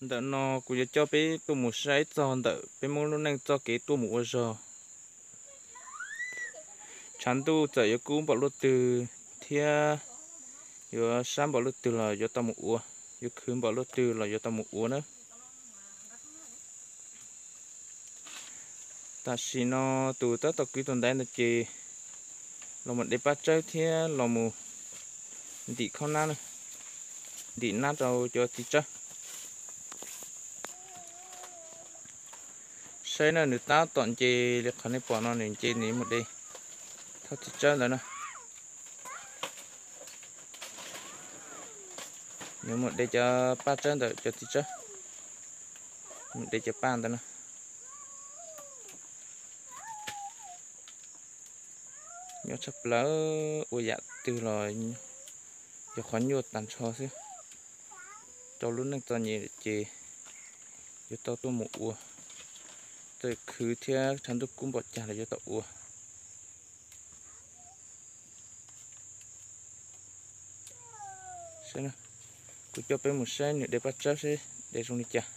Ntawm no kuv yuav coj peb tuaj mus saib txog ntawm peb Hmoob lub neej txoj kev tuaj mus ua zog. Tshav ntuj txawm yuav kub npaum luaj twg thiab yuav sab npaum luaj twg los yuav tau mus ua, yuav khwv npaum luaj twg los yuav tau mus ua na. Tam sim no tus tab tom kwv tus ntaiv ntawd ces los mus de paj tsawb thiab los mus ntim khob nab, ntim nab rau cov txiv tsawb. Saib na, nws tab tom nce li qhov nej pom no, nws nce nws mus de thauj txiv tsawb ntawd na. Nws mus de cov paj tsawb ntawm cov txiv tsawb, mus de cov paj ntawd na. Nyuaj tshaj plaws, ua yam twg los yog qhov nyuaj tag nrho xwb. Rau lub neej txom nyem ces yuav tau tuaj mus ua, txawm khwv thiab tshav ntuj kub npaum cas los yuav tau ua. Kuv coj peb mus saib nws de paj tsawb seb de zoo li cas.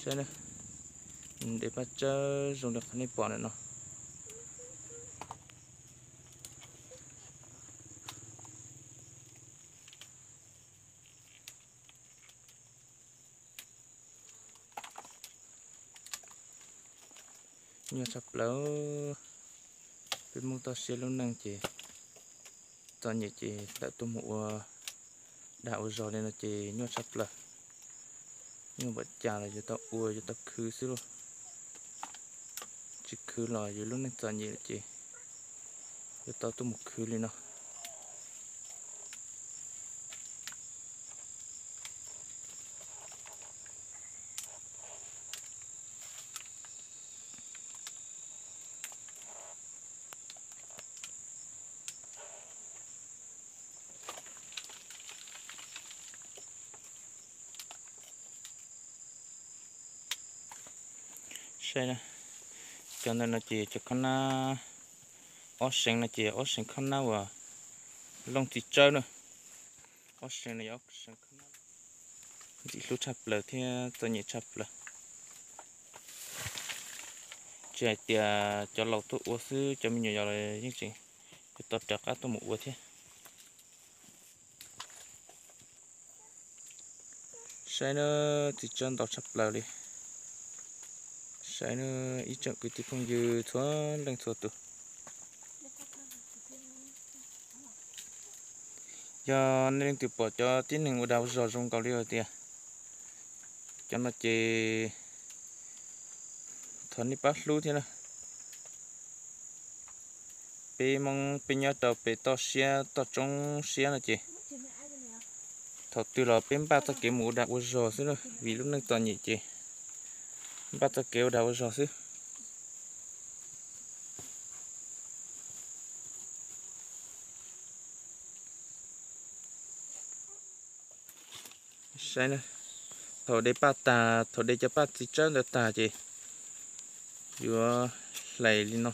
Saib, de paj tsawb zoo li qhov nej pom ntawm no. Nyuaj tshaj plaws, peb Hmoob toj siab lub neej ces txom nyem ces tawm tuaj mus ua dag ua zog li no ces nyuaj tshaj plaws. Nyuaj npaum cas los yuav tau ua, yuav tau khwv xwb lauj. Tsis khwv los yus lub neej txom nyem ces yuav tau tuaj mus khwv li no. Saib, cov ntawm no ces cov khob nab, ob seev no ces ob seev khob nab uas looj txiv tsawb na. Ob seev no yog ob seev khob nab ntxim hlub tshaj plaws thiab txom nyem tshaj plaws. Tsis hais tias cov laus tuaj ua xwb, cov me nyuam yaus los yeej tseem yuav tau rov qab tuaj mus ua thiab. Saib na, txiv tsawb ntau tshaj plaws li. Saib na, ib tsoom kwv tij phooj ywg txhua leej txhua tus, yog nej leej twg pom cov tib neeg ua dag ua zog zoo nkaus li hais tias cov no ces thov nej pab hlub thiab na. Peb Hmoob peb nyob rau pem toj siab toj roob siab no ces thaum twg los peb npaj txoj kev mus ua dag ua zog xwb na, vim lub neej txom nyem ces npaj txoj kev ua dag ua zog xwb. Saib na, thaum de paj tag, thaum de cov paj txiv tsawb ntawd tag ces yuav hlais li no.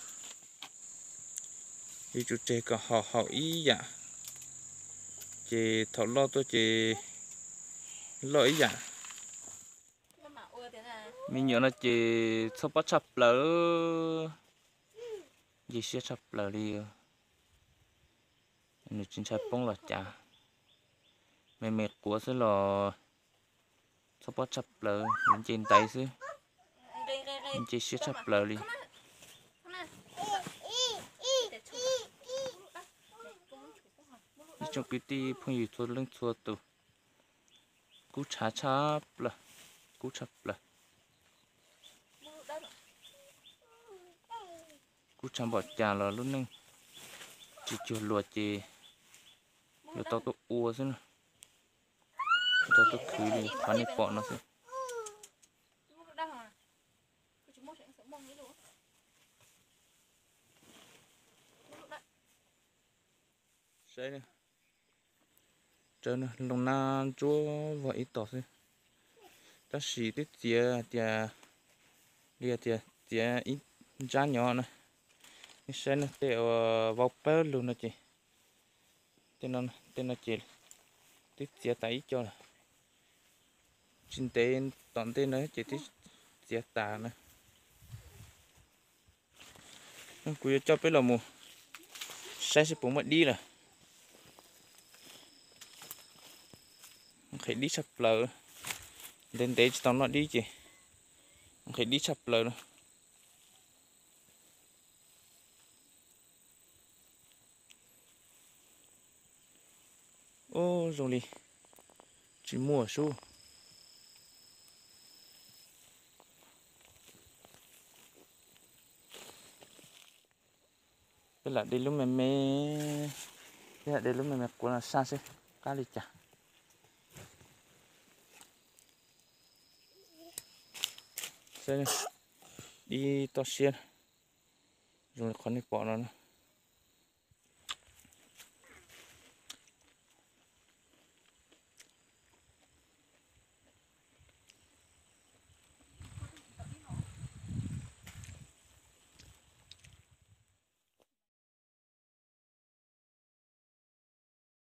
Yuav tsum tseg kom haum haum ib yam, ces thaum loj tuaj ces loj ib yam. Me nyuam no ces txhob pob tshaj plaws, nce siab tshaj plaws li. Nws tsis ntshai poob los cas, me me quav xwb los txhob pob tshaj plaws, nws nce ntaiv xwb, nce siab tshaj plaws li. Ib tsoom kwv tij phooj ywg txhua leej txhua tus, kub tshav tshaj plaws, kub tshaj plaws. Kub tshav npaum cas los lub neej tsis cuag luag ces yuav tau tuaj ua xwb na, yuav tau tuaj khwv li qhov nej pom no xwb. Saib, loo nab ntsuab vog ib tog xwb, tab sis twb txiav tias, li tias txiav ib nrab nyob na, Saib no tej uas vau pawg lug no ces, tej no ces twb txiav tas ib co lawm. Tsis ntev tom ntej no ces twb txiav tas na. Kuv yuav coj peb los mus saib seb puas muaj dib lawm. Nqhis dib tshaj plaws. Ntev ntev tsis tau noj dib ces nqhis dib tshaj plaws na. Ub, zoo li tsis muaj sub. Peb lam de lub me me, peb lam de lub me me quav no saj seb qab li cas. Dib toj siab, zoo li qhov nej pom no.